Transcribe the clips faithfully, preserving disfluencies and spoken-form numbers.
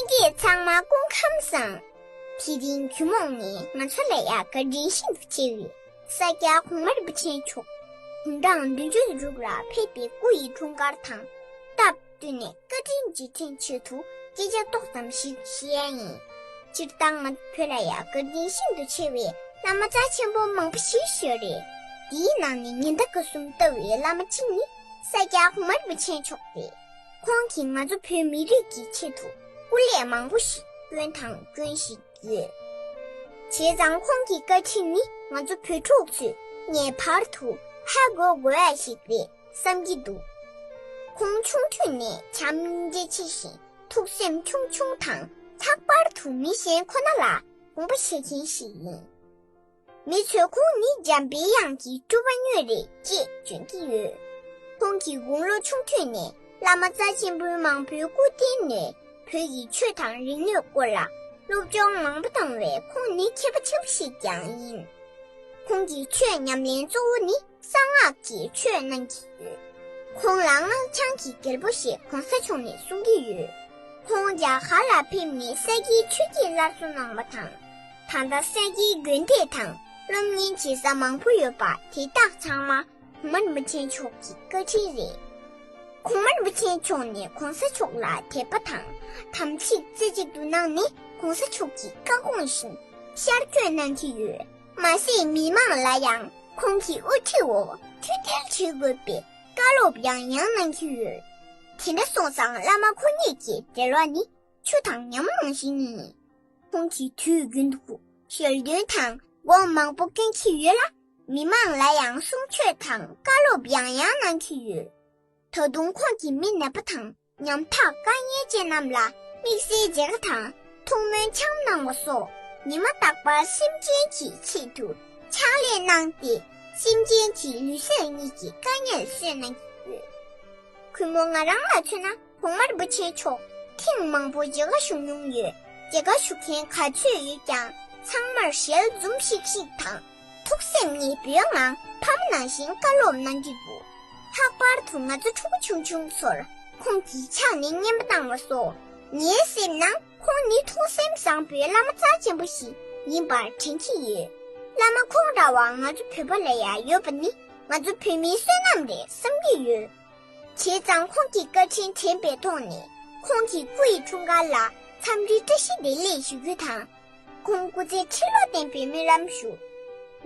ལྷན་རྒྱས་ཚང་མ་སྐུ་ཁམས་བཟང་། དེ་རིང་ཇོ་མོ་ནས་ང་ཚོ་ལ་ཡ་བཀའ་དྲིན་ཤིན་ཏུ་ཆེ་བའི་ས་སྐྱ་གོང་མ་རིན་པོ་ཆེ་མཆོག་དུང་ཀྲང་བདུན་ཅུ་དྲུག་ལ་ཕེབས་པའི་སྐུ་ཡི་འཁྲུངས་སྐར་དང་སྟབས་བསྟུན་ནས་བཀའ་དྲིན་རྗེས་དྲན་ཆེད་དུ་སྐད་ཆ་ཏོག་ཙམ་ཞིག་བཤད་ཡ་ཡིན། སྤྱིར་བཏང་ང་བོད་ལ་ཡ་བཀའ་དྲིན་ཤིན་ཏུ་ཆེ་བའི་བླ་མ་རྩ་ཆེན་པོ་མང་པོ་ཞིག་ཡོད་རེད། དེའི་ནང་ནས་ཉི་ཟླ་སྐར་གསུམ་ལྟ་བུའི་བླ་མ་གཅིག་ནི་ས་སྐྱ་གོང་མ་རིན་པོ་ཆེ་མཆོག་རེད། ཁོང་གིས་ང་ཚོ་བོད་མི་རིགས་ཀྱི་ཆེད་དུ་སྐུ་ལས་མང་པོ་ཞིག་བསྐྱོན་དང་སྐྱོན་བཞིན་ཡོད། བྱས་ཙང་ཁོང་གི་བཀའ་དྲིན་ནི་ང་ཚོ་བོད་ཕྲུག་ཚོས་ངེས་པར་དུ་ཧ་གོ་དགོས་ཡ་ཞིག་རེད་བསམ་གྱི་འདུག་ཁོང་ཆུང་དུས་ནས་བྱམས་སྙིང་རྗེ་ཆེ་ཞིང་ཐུགས་སེམས་ཆུང་ཆུང་དང་ལྷག་པར་དུ་མི་གཞན་ཁོ་ན་ལ་དགོངས་པ་བཞེས་མཁན་ཞིག་ཡིན། མི་ཚོས་ཁོང་ནི་འཇམ་པའི་དབྱངས་ཀྱི་སྤྲུལ་པ་ཉིད་རེད་ཅེས་བརྗོད་ཀྱི་ཡོད། ཁོང་གིས་དགུང་ལོ་ཆུང་དུས་ནས་བླ་མ་རྩ་ཆེན་པོའི་མང་པོའི་སྐུ་རྟེན་ནས་བོད་ཀྱི་ཆོས་དང་རིག་གནས་སྐོར་ལ་སློབ་སྦྱོང་མང་པོ་བཏང་བས་ཁོང་ནི་མཁས་པ་ཆེན་པོ་ཞིག་ཀྱང་ཡིན། ཁོང་གི་ཆོས་ཉམས་ལེན་གཙོ་བོ་ནི་གསང་སྔགས་ཀྱི་ཆོས་གནང་གི་ཡོད། ཁོང་ལ་སྔགས་འཆང་གི་རྒྱལ་པོ་ཞེས་གོང་ས་མཆོག་ནས་གསུང་གི་ཡོད། ཁོང་རྒྱ་གར་ལ་ཕེབས་ནས་ས་སྐྱའི་ཆོས་ཀྱི་སླར་གསོ་གནང་བ་དང་། ད་ལྟ་ས་སྐྱའི་དགོན་སྡེ་དང་སློབ་གཉེར་བྱེད་ས་མང་པོ་ཡོད་པ་དེ་དག་ཚང་མ་གོང་མ་རིན་པོ་ཆེ་མཆོག་གི་བཀའ་དྲིན་རེད། གོང་མ་རིན་པོ་ཆེ་མཆོག་ནས་གོང་ས་མཆོག་ལ་དད་པ་དང་དམ་ཚིག་རྩེ་གཅིག་ཏུ་གནང་ནས་གོང་ས་མཆོག་གི་བཀའ་དགོངས་བཞིན་ཤར་བསྐྱོད་གནང་གི་ཡོད། མ་ཟད་མི་མང་ལ་ཡང་ཁོང་གི་དབུ་ཁྲིད་འོག་མཐུན་སྒྲིལ་བྱེད་དགོས་པའི་བཀའ་སློབ་ཡང་ཡང་གནང་གི་ཡོད། དེ་འདྲ་སོང་ཙང་བླ་མ་ཁོ་གཉིས་ཀྱི་འབྲེལ་བ་ནི་ཆུ་དང་ཉ་མོ་ནང་བཞིན་ཡིན། ཁོང་གིས་དུས་རྒྱུན་དུ་ཞལ་འདོན་དང་སྒོམ་མང་པོ་བསྐྱོན་གྱི་ཡོད་ལ། མི་མང་ལ་ཡང་གསུང་ཆོས་དང་བཀའ་སློབ་ཡང་ཡང་གནང་གི་ཡོད། ད་དུང་ཁོང་གིས་མི་ནད་པ་དང་ཉམ་ཐག་དཀའ་ངལ་ཅན་རྣམས་ལ་དམིགས་བསལ་མཇལ་ཁ་དང་ཐུགས་སྨོན་འཆང་གནང་བ་སོགས་ཉི་མ་རྟག་པར་སེམས་ཅན་གྱི་ཆེད་དུ་ཕྱག་ལས་གནང་སྟེ་སེམས་ཅན་གྱི་ལུས་སེམས་གཉིས་ཀྱི་དཀའ་ངལ་སེལ་གནང་གི་ཡོད། གུས་མོ་ང་རང་ལ་མཚོན་ན་གོང་མ་རིན་པོ་ཆེ་མཆོག་ཐེངས་མང་པོ་མཇལ་ཁ་ཞུ་མྱོང་ཡོད། མཇལ་ཁ་ཞུ་མཁན་ག་ཚོད་ཡོད་ཀྱང་ཚང་མར་ཞལ་འཛུམ་ཤིག་ཤིག་དང་ཐུགས་སེམས་མཉེས་པོའི་ངང་ཕ་མ་ནང་བཞིན་བཀའ་སློབ་གནང་གི་འདུག་ལྷག་པར་དུ་ང་ཚོ་ཕྲུ་གུ་ཆུང་ཆུང་ཚོར་ཁོང་གིས་ཕྱག་ནས་རྔན་པ་བཏང་བ་སོགས་ངའི་སེམས་ནང་ཁོང་ནི་ཐུགས་སེམས་བཟང་པོའི་བླ་མ་རྩ་ཆེན་པོ་ཞིག་ཡིན་པར་དྲན་གྱི་ཡོད། བླ་མ་ཁོང་འདྲ་བ་ང་ཚོ་བོད་པ་ལ་ཡང་ཡོད་པ་ནི་ང་ཚོ་བོད་མིའི་བསོད་ནམས་རེད་བསམ་གྱི་ཡོད། བྱས་ཙང་ཁོང་གི་བཀའ་དྲིན་དྲན་པའི་ཐོག་ནས་ཁོང་གི་སྐུ་ཡི་འཁྲུངས་སྐར་ལ་འཚམས་འདྲིའི་བཀྲ་ཤིས་བདེ་ལེགས་ཞུ་རྒྱུ་དང་། ཁོང་སྐུ་ཚེ་ཁྲི་ལོ་བརྟན་པའི་སྨོན་ལམ་ཞུ།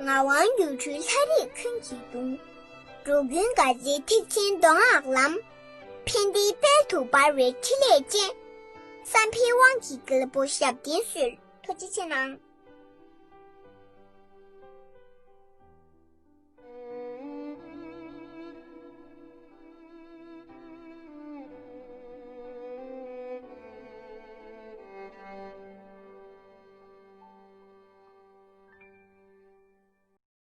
ངག་དབང་སྒྱུ་འཕྲུལ་ལྷ་རིས་ཀུན་གྱི་གདུང་། འགྲོ་ཀུན་དགའ་མཛད་ཐེག་ཆེན་མདོ་སྔགས་ལམ། ཕན་བདེའི་དཔལ་དུ་འབར་བའི་ཕྲིན་ལས་ཅན། བསམ་འཕེལ་དབང་གི་རྒྱལ་པོ་ཞབས་བརྟན་གསོལ། ཐུགས་རྗེ་ཆེ་གནང་།